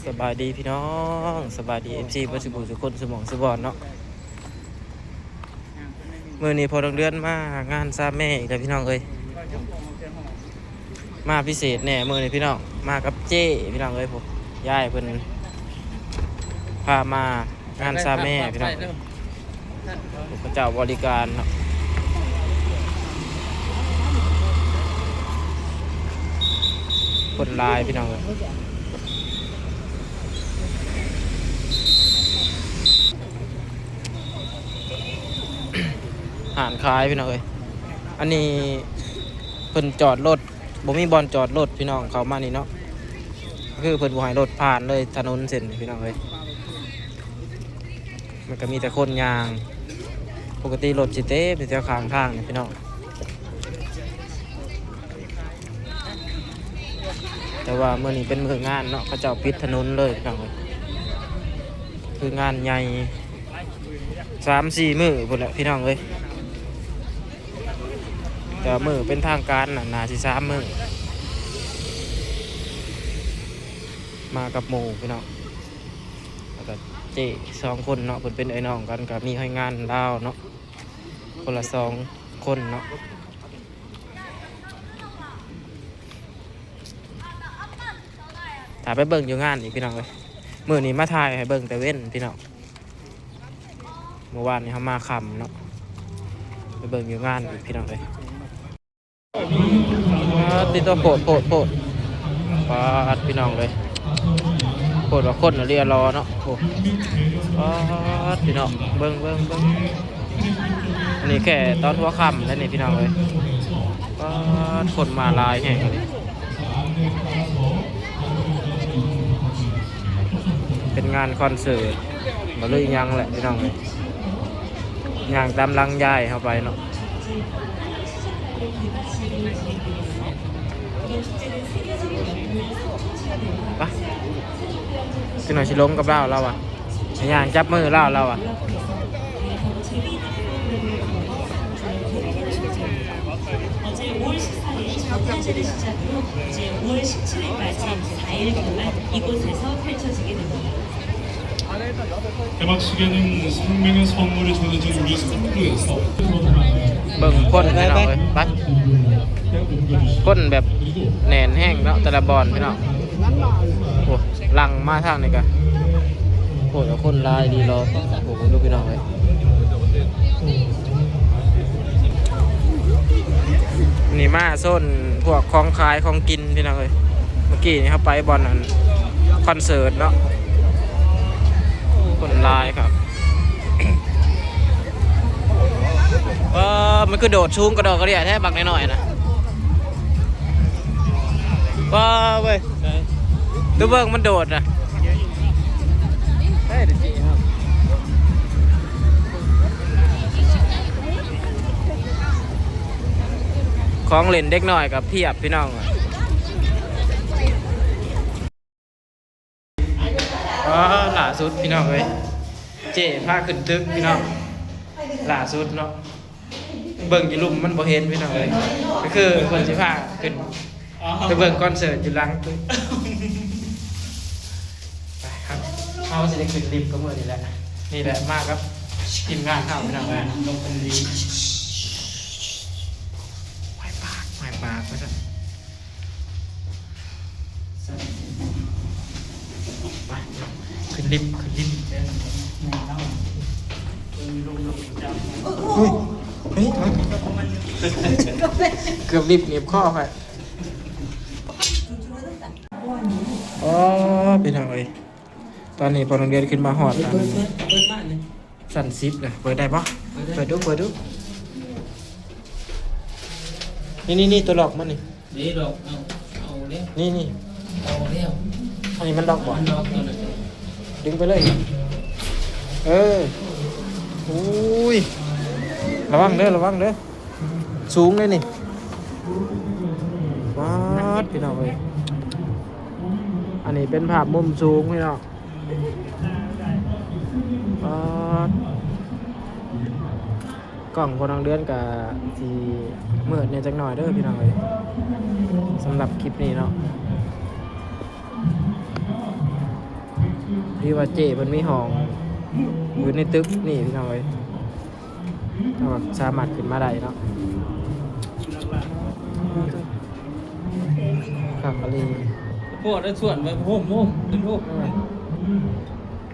ສະບາຍດີພີ່ນ້ອງ ສະບາຍດີເອັຟຊີເບິດສູ່ຜູ້ສູ່ຄົນ ສູ່ໝ່ອງສູ່ບ່ອນເນາະ. ມື້ນີ້ພໍ່ທອງເດືອນມາງານຊາແມ່ອີກແລ້ວພີ່ນ້ອງເອີຍ. ມາພິເສດແດ່ມື້ນີ້ພີ່ນ້ອງ ມາກັບເຈ້ພີ່ນ້ອງເອີຍ. ຜູ້ຍາຍເພິ່ນພາມາງານຊາແມ່ພີ່ນ້ອງ ເຂົາເຈົ້າບໍລິການເນາະ. ຄົນຫຼາຍພີ່ນ້ອງເອີຍ. ຮ້ານຂາຍພີ່ນ້ອງເອີຍ. ອັນນີ້ເພິ່ນຈອດລົດ ບໍ່ມີບ່ອນຈອດລົດພີ່ນ້ອງ ເຂົ້າມານີ້ເນາະ. ຄືເພິ່ນບໍ່ໃຫ້ລົດຜ່ານເລີຍ ຖະໜົນເສັ້ນນີ້ພີ່ນ້ອງເອີຍ. ມັນກໍມີແຕ່ຄົນຍ່າງ ປົກກະຕິລົດຊິເຕັມຢູ່ແຖວຂ້າງທາງນີ້ພີ່ນ້ອງ. ແຕ່ວ່າມື້ນີ້ເປັນມື້ງານເນາະ ເຂົາເຈົ້າປິດຖະໜົນເລີຍພີ່ນ້ອງເອີຍ. ຄືງານໃຫຍ່ ສາມສີ່ມື້ພຸ້ນແຫຼະພີ່ນ້ອງເອີຍ. ແຕ່ມື້ເປັນທາງການນະ ໜ້າຊິສາມມື້. ມາກັບໝູ່ພີ່ນ້ອງ ແລ້ວກໍເຈ້ສອງຄົນເນາະ ເພິ່ນເປັນເອື້ອຍນ້ອງກັນ ກໍມີແຮງງານລາວເນາະ ຄົນລະສອງຄົນເນາະ. ຖ້າໄປເບິ່ງຢູ່ງານອີກພີ່ນ້ອງເອີຍ. ມື້ນີ້ມາຖ່າຍໃຫ້ເບິ່ງແຕ່ເວັນພີ່ນ້ອງ. ເມື່ອວານນີ້ເຮົາມາຄ່ຳເນາະ ໄປເບິ່ງຢູ່ງານອີກພີ່ນ້ອງເອີຍ. ປາດຕິໂຕ ໂພດ ໂພດ ໂພດ ປາດພີ່ນ້ອງເອີຍ. ໂພດວ່າຄົນລະເລຍລໍເນາະ. ໂອ້ ປາດພີ່ນ້ອງ ເບິ່ງ ເບິ່ງ ເບິ່ງ. ອັນນີ້ແຄ່ຕອນຫົວຄ່ຳແລ້ວນີ້ພີ່ນ້ອງເອີຍ. ປາດ ຄົນມາຫຼາຍແຮງອີ່ຫຼີ. ເປັນງານຄອນເສີດບໍ່ ຫຼືຫຍັງແຫຼະພີ່ນ້ອງເອີຍ. ຍ່າງຕາມຫຼັງຍາຍເຮົາໄປເນາະ. ໄປ ຈັກໜ່ອຍຊິລົງກັບລາວ ລາວວ່າ ຍ່າງຈັບມືລາວ ລາວວ່າ. 어제 오월 십사 일 정화제를 시작으로 이제 오월 십칠 일까지 사 일 동안 이곳에서 펼쳐지게 됩니다. 개막식에는 생명의 선물이 전해진 우리 성도에서 ເບິ່ງຄົນພີ່ນ້ອງເອີຍ ໄປ ຄົນແບບແໜ້ນແຮງເນາະ ແຕ່ລະບ່ອນພີ່ນ້ອງ. ໂອ້ ຫຼັ່ງມາທາງນີ້ກະ ໂອ້ ຄົນຫຼາຍດີລໍ. ໂອ້ ເບິ່ງດູພີ່ນ້ອງເອີຍ. ນີ້ມາໂຊນພວກຂອງຂາຍຂອງກິນພີ່ນ້ອງເອີຍ. ເມື່ອກີ້ນີ້ເຮົາໄປບ່ອນອັນຄອນເສີດເນາະ ຄົນຫຼາຍຄັກ. ເອີ ມັນຄືໂດດສູງກະດອກກະເດຍແທ້ບັກນ້ອຍໆນະ. ວ້າເວີຍ ດູເບິ່ງມັນໂດດນະ. ຂອງຫຼິ້ນເດັກນ້ອຍກໍພຽບພີ່ນ້ອງ. ອໍ ລ່າສຸດພີ່ນ້ອງເອີຍ ເຈ້ພາຂຶ້ນຕຶກພີ່ນ້ອງ ລ່າສຸດເນາະ. ເບິ່ງຢູ່ລຸ່ມມັນບໍ່ເຫັນພີ່ນ້ອງເອີຍ ກໍຄືເພິ່ນຊິພາຂຶ້ນໄປເບິ່ງຄອນເສີດຢູ່ຫຼັງຕຶກ. ໄປ ເຮົາຊິໄດ້ຂຶ້ນລິບກັບມື້ນີ້ແຫຼະ. ນີ້ແຫຼະ ມາກັບທີມງານເຮົາພີ່ນ້ອງເອີຍ. ໄຫວ້ປາກ ໄຫວ້ປາກວ່າຊັ້ນ. ໄປ ຂຶ້ນລິບ ຂຶ້ນລິບ. ເຮີ້ຍ ເຮີ້ຍ ເກືອບລິບໜີບຄໍຂ້ອຍ. ອໍ ພີ່ນ້ອງເອີຍ ຕອນນີ້ພໍ່ໂຮງຮຽນຂຶ້ນມາຮອດອັນ ຊັ້ນສິບແລ້ວ. ເປີດໄດ້ບໍ່? ເປີດໄດ້ ເປີດດູ ເປີດດູ. ນີ້ໆໆ ຕົວລັອກມັນນີ້ ນີ້ດອກ ເອົາ ເອົາແລ້ວ ນີ້ໆ ເອົາແລ້ວ. ອັນນີ້ມັນລັອກບໍ່? ມັນລັອກແລ້ວນະ. ດຶງໄປເລີຍ. ເອີ ໂອ້ຍ ລະວັງເດີ ລະວັງເດີ ສູງເດ້ນີ້. ປາດ ພີ່ນ້ອງເອີຍ ອັນນີ້ເປັນພາບມຸມສູງພີ່ນ້ອງ. ປາດ ກ້ອງພໍ່ນ້ອງເດືອນກະຊິມືດແດ່ຈັກໜ້ອຍເດີພີ່ນ້ອງເອີຍ ສຳລັບຄລິບນີ້ເນາະ. ທີ່ວ່າເຈ້ເພິ່ນມີຫ້ອງຢູ່ໃນຕຶກນີ້ພີ່ນ້ອງເອີຍ ເຮົາກໍສາມາດຂຶ້ນມາໄດ້ເນາະ. ຄັກອີ່ຫຼີ. ໂພດ ຊວນໄປໂຮມ ໂຮມ ຂຶ້ນໂຮມ. ເອີ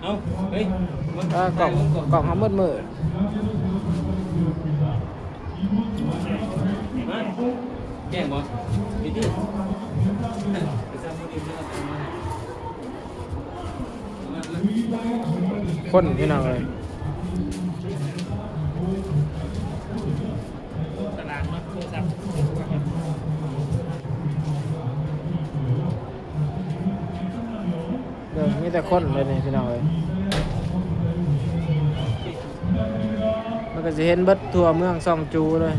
ເອົາ ເຮີ້ຍ ເອີ ກ້ອງ ກ້ອງເຮົາມືດໆ. ມາ ແຈ້ງບໍ່? ໄປຕິ ຄົນ ພີ່ນ້ອງເອີຍ. ຕະຫຼາດເນາະ ໂທລະສັບ ເບິ່ງ ມີແຕ່ຄົນເລີຍນີ້ພີ່ນ້ອງເອີຍ. ມັນກໍຊິເຫັນເບິດທົ່ວເມືອງຊອງຈູເລີຍ.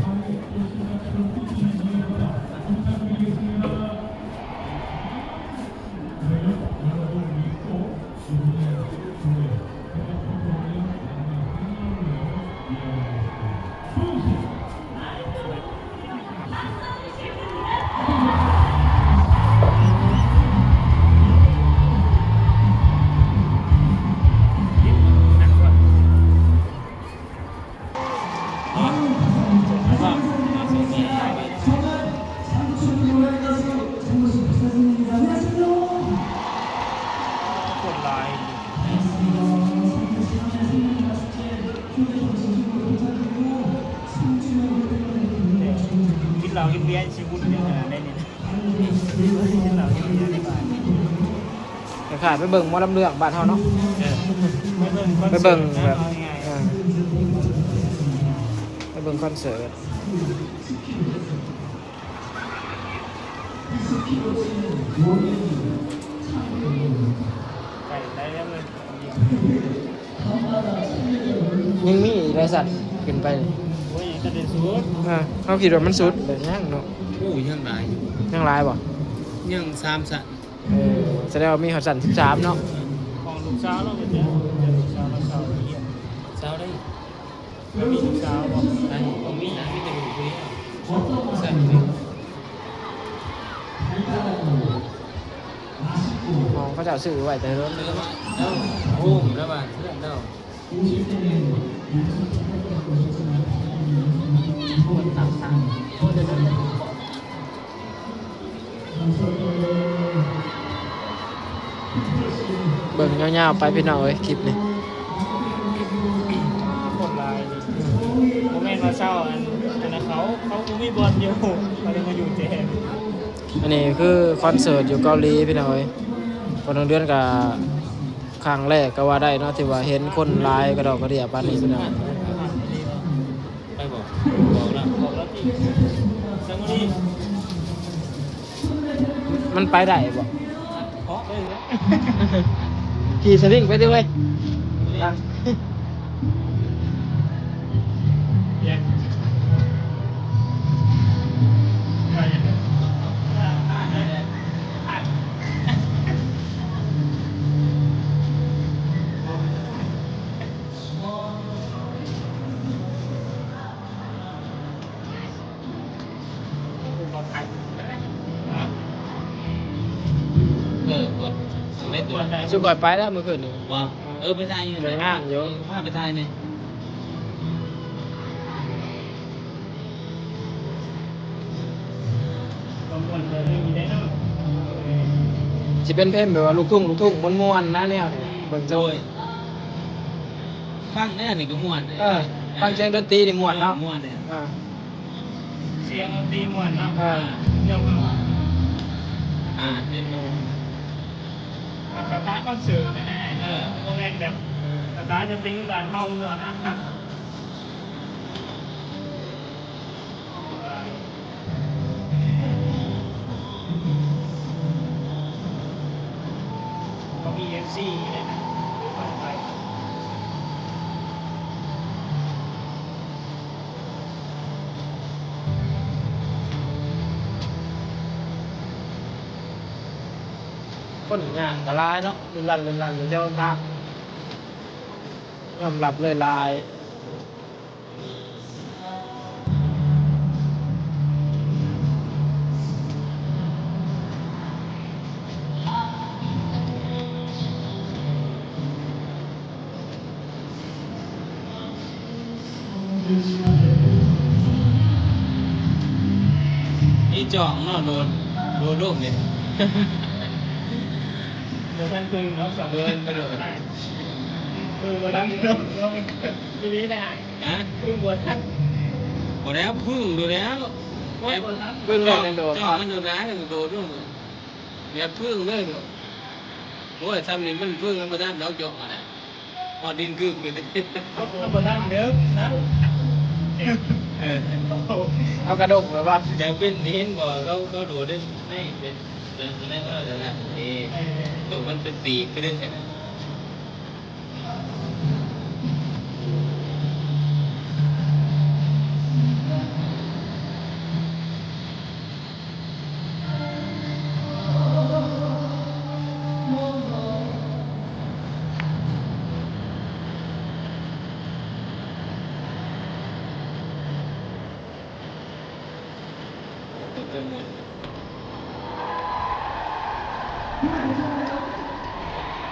ຄົນຫຼາຍ ກິນເຫຼົ້າກິນເບຍຊິວຸ່ນວາຍຂະໜາດໃດນີ້. ຄລ້າຍໆໄປເບິ່ງໝໍລຳເລື່ອງບ້ານເຮົາເນາະ. ເອີ ໄປເບິ່ງ ໄປເບິ່ງແບບ ເອີ ໄປເບິ່ງຄອນເສີດ. ຍັງມີອີກຫຼາຍຊັ້ນຂຶ້ນໄປ. ໂອ້ຍ ຍັງບໍ່ທັນໄດ້ສຸດ. ອ່າ ເຮົາຄິດວ່າມັນສຸດແລ້ວ ຍັງເນາະ. ໂອ້ ຍັງຫຼາຍຢູ່. ຍັງຫຼາຍບໍ່? ຍັງສາມຊັ້ນ. ເອີ ສະແດງວ່າມີຮອດຊັ້ນສິບສາມເນາະ. ຂອງລູກສາວລາວກໍເຈົ້າ ລູກສາວລາວເຊົ່າຮຽນ ເຊົ່າໄດ້. ມີລູກສາວບໍ່? ບໍ່ມີນະ ມີແຕ່ລູກຜູ້ດຽວ. ຊັ້ນນີ້ ຂອງເຂົາເຈົ້າຊື້ໄວ້ແຕ່ດົນ. ໂຮມລະບ້ານເພື່ອນລາວ. ເບິ່ງຍາວໆໄປພີ່ນ້ອງເອີຍ ຄລິບນີ້. ຄົນຫຼາຍນີ້ ບໍ່ແມ່ນວ່າເຊົາ ອັນ ອັນນັ້ນເຂົາ ເຂົາບໍ່ມີບ່ອນຢູ່ ເຂົາເລີຍມາຢູ່ແຈມ. ອັນນີ້ຄືຄອນເສີດຢູ່ເກົາຫຼີພີ່ນ້ອງເອີຍ. ພໍນ້ອງເດືອນກະ ຄັ້ງແລກກໍວ່າໄດ້ເນາະ ທີ່ວ່າເຫັນຄົນຫຼາຍກະດອກກະເດຍປານນີ້ພີ່ນ້ອງ. ໄປບອກ ບອກແລ້ວ ບອກແລ້ວຕິ ແຊງໂມນີ ມັນໄປໄດ້ບໍ່? ເກາະໄປເລີຍ ຂີ່ສະລິງໄປຕິເວີຍ. ເອີ ກົດ ເຮັດດ້ວຍ ຊຸມຂ້ອຍໄປແລ້ວມື້ຄືນນີ້. ບໍ່ ເອີ ໄປຖ່າຍຢູ່ ສວຍງາມຢູ່ ພາໄປຖ່າຍແດ່. ຊິເປັນເພງແບບວ່າລູກທຸ່ງ ລູກທຸ່ງມ່ວນໆນະ ແນວນີ້ເບິ່ງ ໂດຍ ຟັງແນວນີ້ກໍມ່ວນເດ້. ເອີ ຟັງສຽງດົນຕີນີ້ມ່ວນເນາະ ມ່ວນເດ້. ອ່າ ສຽງດົນຕີມ່ວນເນາະ. ເອີ ອ່າ ເປັນໝູ່ ສະໄຕລ໌ຄອນເສີດ ເອີ ບໍ່ແມ່ນແບບ ເອີ ສະໄຕລ໌ດົນຕີບ້ານເຮົາເນາະ. ເຂົາມີເອັຟຊີເດ້ນະ ຄົນຍ່າງກໍຫຼາຍເນາະ ລຸນລັນ ລຸນລັນ ຢູ່ແຖວທາງ ຍອມຮັບເລີຍຫຼາຍ. ເ ອີຈ່ອງເນາະ ໂດດ ໂດດລົງນີ້ ບໍ່ທັນເພິ່ງເນາະ ສາວເດີນກະໂດດ ເອີ ບໍ່ທັນເນາະ ອີ່ຫຼີໄດ໋ ຮະ ເພິ່ງບໍ່ທັນ ບໍ່ແລ້ວ ເພິ່ງໂດດແລ້ວ ໂອ້ຍ ບໍ່ທັນ ເພິ່ງແລ້ວຈັ່ງໂດດ ຈ້ອງມັນໂດດນາ ໂດດລົງ ແບບເພິ່ງເລີຍ ໂອ້ຍ ຊ່ຳນີ້ມັນເພິ່ງມັນບໍ່ທັນດອກ ຈ້ອງຫັ້ນນະ ຮອດດິນກຶບເລີຍ ບໍ່ທັນເດີ ເອີ ເອົາກະດົກແບບວ່າ ຈະເປັນເຫັນບໍ່ ເຂົາ ເຂົາໂດດເດ້ ໃນເປັນ ເປັນ ເປັນ ເອີ ນັ້ນແຫຼະ ໂຕມັນເປັນປີກຄືເດ້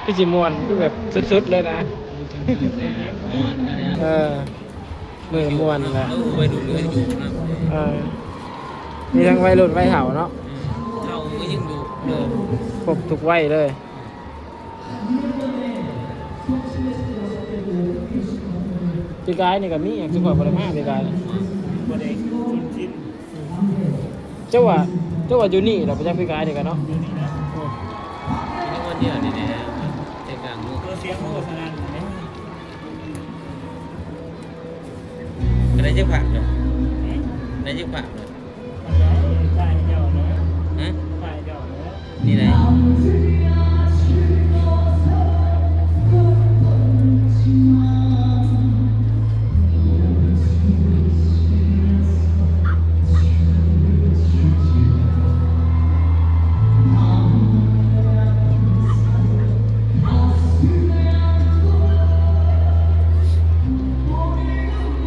ຄືຊິມ່ວນ ຄືແບບສຸດໆເລີຍນະ ມ່ວນ ເອີ ມື້ມ່ວນແຫຼະ ເອີ ມີທັງໄວລຸ້ນໄວເຖົ້າເນາະ ເອີ ເຖົ້າກໍຍັງຢູ່ ເອີ ຄົບທຸກໄວເລີຍ. ປີກາຍນີ້ກໍມີ ຫຍັງຄືຂ້ອຍບໍ່ໄດ້ມາປີກາຍນີ້ ບໍ່ໄດ້ຄຸ້ນຊິນ ເຈົ້າວ່າ ເຈົ້າວ່າຢູ່ນີ້ລະ ໄປຈັກປີກາຍນີ້ກໍເນາະ ຢູ່ນີ້ນະ ເອີ ມີຄົນດຽວນີ້ແຫຼະ ແຕ່ກາງມື້ ຕົວສຽງໂຄສະນານີ້ ກໍໄດ້ຈັກພາກເນາະ ຫືມ ໄດ້ຈັກພາກເນາະ ໄດ້ ຖ່າຍໃຫ້ເຈົ້າເນາະ ຮະ ຖ່າຍໃຫ້ເຈົ້າເນາະ ນີ້ໃດ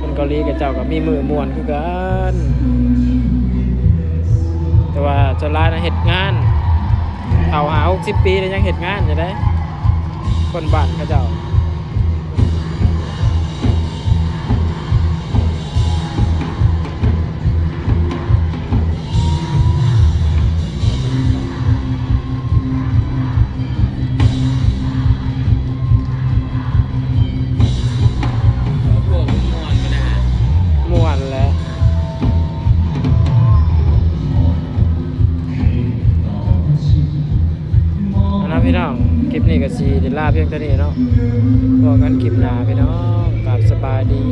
ຄົນເກົາຫຼີເຂົາເຈົ້າກໍມີມື້ມ່ວນຄືກັນ ແຕ່ວ່າສ່ວນຫຼາຍນະເຮັດງານ ເຖົ້າຫ້າຫົກສິບປີແລ້ວຍັງເຮັດງານຢູ່ເດ້ ຄົນບ້ານເຂົາເຈົ້າ. ມ່ວນແຫຼະ ເອົາລະພີ່ນ້ອງ ຄລິບນີ້ກໍຊິໄດ້ລາພຽງເທົ່ານີ້ເນາະ ພໍ້ກັນຄລິບໜ້າພີ່ນ້ອງ ກາບສະບາຍດີ.